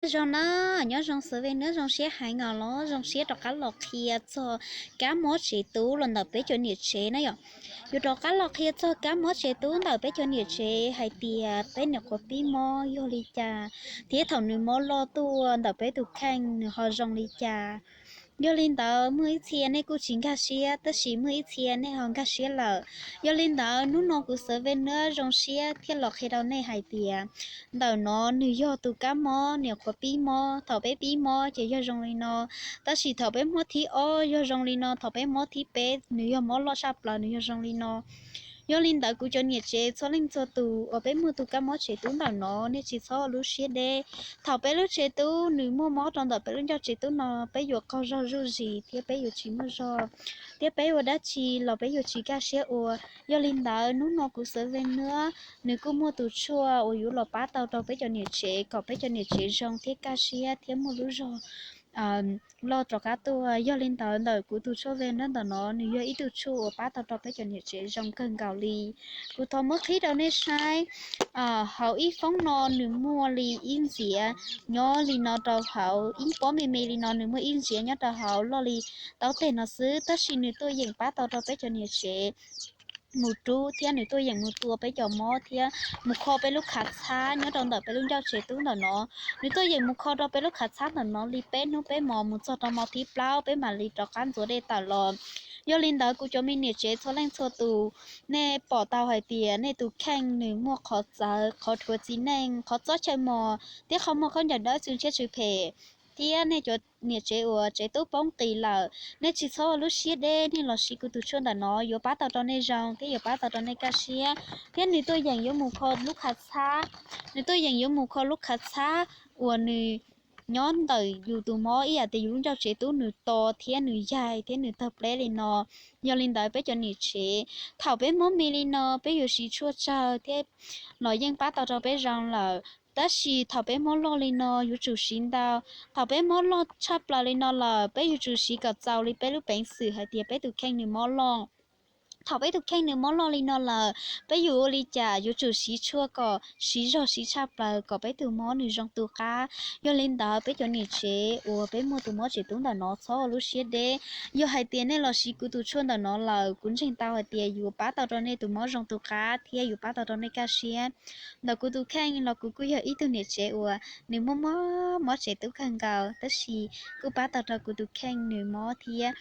Zoo na, nyob zoo xwv ve nab, zoo siab heev os los zoo siab rov qab los qhia txog kab mob tsev tub los ntawm peb cov niam tsev na yom. Yuav rov qab los qhia txog kab mob tsev tub ntawm peb cov niam tsev hais tias peb niam qhuav pib mob yog li cas, thiab thaum nws mob loj tuaj ntawm peb tus kheej nws ho zoo li cas. Yog li ntawd muaj ib txhia nej kuj tsis nkag siab, tab sis muaj ib txhia nej ho nkag siab lawm. Yog li ntawd hnub no kuv xwv ve nab zoo siab thiab los qhia rau nej hais tias ntawm no nws yog tus kab mob niam qhuav pib mob. Thaum peb pib mob ces yog zoo li no, tab sis thaum peb mob thib ob yog zoo li no, thaum peb mob thib peb nws yog mob loj tshaj plaws, nws yog zoo li no. Yog li ntawd kuv cov niam tsev txhua leej txhua tus uas peb muaj tus kab mob tsev tub ntawm no, nej tsis txhob ua lub siab deb. Thaum peb lub tsev tub nws muaj mob rau ntawm peb lub ncauj tsev tub no, peb yuav qaug zog zuj zus thiab peb yuav tsis muaj zog, thiab peb ua dab tsi los peb yuav tsis kaj siab ua. Yog li ntawd hnub no kuv xwv ve nab nws kuj muaj tus tshuaj uas yuav los pab tau rau peb cov niam tsev kom peb cov niam tsev zoo thiab kaj siab thiab muaj lub zog loj rov qab tuaj. Yog li ntawd ntawm kuv tus tshuaj ve nab ntawm no nws yog ib tug tshuaj uas pab tau rau peb cov niam tsev zoo kawg nkaus li. Kuv thov muab qhib rau nej saib. Hauv ib foob no nws muaj li ib ntxiav nyob li no rau hauv, ib pob me me li no nws muaj ib ntxiav nyob rau hauv loj li tau teg no xwb, tab sis nws tuaj yeem pab tau rau peb cov niam tsev mus rub thiab nws tuaj yeem mus tua peb cov mob thiab mus kho peb lub khav txhab nyob rau ntawm peb lub ncauj tsev tub ntawm no. Nws tuaj yeem mus kho rau peb lub khav txhab ntawm no li peb hnub peb hmos mus txog rau hmo thib plaub peb mam li rov qab ntxuav dej tawm los. Yog li ntawd kuv cov me niam tsev txhua leej txhua tus, nej pom tau hais tias nej tus kheej nws muaj qhov txawv, qhov dhuav txiv neej, qhov txob chaw mos thiab qhov muag khaub ncaws dawb txwv ntshiab txwv phem, thiab nej cov niam tsev uas tsev tub poob qis lawm, nej tsis txhob ua lub siab deb, nej los siv kuv tus tshuaj ntawm no yuav pab tau rau nej zoo thiab yuav pab tau rau nej kaj siab. Thiab nws tuaj yeem yuav mus kho lub khav txhab, nws tuaj yeem yuav mus kho lub khav txhab uas nws nyob ntawm yus tus mob ib yam tias yus lub ncauj tsev tub nws to thiab nws yaig thiab nws tawg pleb li no. Yog li ntawd peb cov niam tsev, thaum peb mob me li no peb yuav siv tshuaj tsawg thiab los yeej pab tau rau peb zoo lawm, tab sis thaum peb mob loj li no yuav tsum siv ntau. Thaum peb mob loj tshaj plaws li no lawm peb yuav tsum siv kom txaus li peb lub peev xwm hais tias peb tus kheej nws mob loj. Thaum peb tus kheej nws mob loj li no lawm peb yuav ua li cas yuav tsum siv tshuaj kom siv zog siv tshaj plaws kom peb tus mob nws zoo tu qab. Yog li ntawd peb cov niam tsev uas peb muaj tus mob tsev tub ntawm no txhob ua lub siab deb. Yog hais tias nej los siv kuv tus tshuaj ntawm no lawm kuv ntseeg tau hais tias yuav pab tau rau nej tus mob zoo tu qab thiab yuav pab tau rau nej kaj siab. Ntawm kuv tus kheej los kuv kuj yog ib tug niam tsev uas nws muaj mob mob tsev tub kawg nkaus, tab sis kuj pab tau rau kuv tus kheej nws mob thiab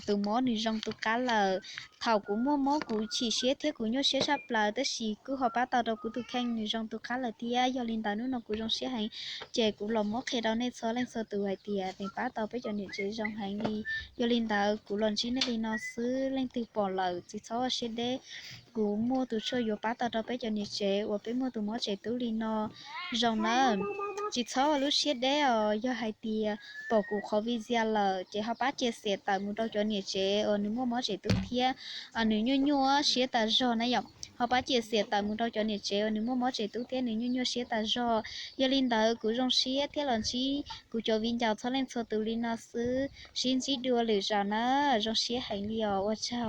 tus mob nws zoo tu qab lawm. Thaum kuv muaj mob kuv chim siab thiab kuv nyuaj siab tshaj plaws, tab sis kuj ho pab tau rau kuv tus kheej nws zoo tu qab lawm thiab. Yog li ntawd hnub no kuv zoo siab heev, ces kuv los muab qhia rau nej txhua leej txhua tus hais tias nws pab tau peb cov niam tsev zoo heev li. Yog li ntawd kuv los ntsib nej li no xwb, leej twg pom lawm tsis txhob ua siab deb. Kuv muaj tus tshuaj yuav pab tau rau peb cov niam tsev uas peb muaj tus mob tsev tub li no zoo nawb. Tsis txhob ua lub siab deb os, yog hais tias pom kuv qhov video lawm ces ho pab cia xiam tawm mus rau cov niam tsev uas nws muaj mob tsev tub thiab nws nyuaj nyuaj siab tas zog na yom. Ho pab cia xiam tawm mus rau cov niam tsev uas nws muaj mob tsev tub thiab nws nyuaj nyuaj siab tas zog. Yog li ntawd kuv zoo siab thiab los ntsib kuv cov viv ncaus txhua leej txhua tus li no xwb, sib ntsib dua lwm zaus na. Zoo siab heev li os, ua tsaug.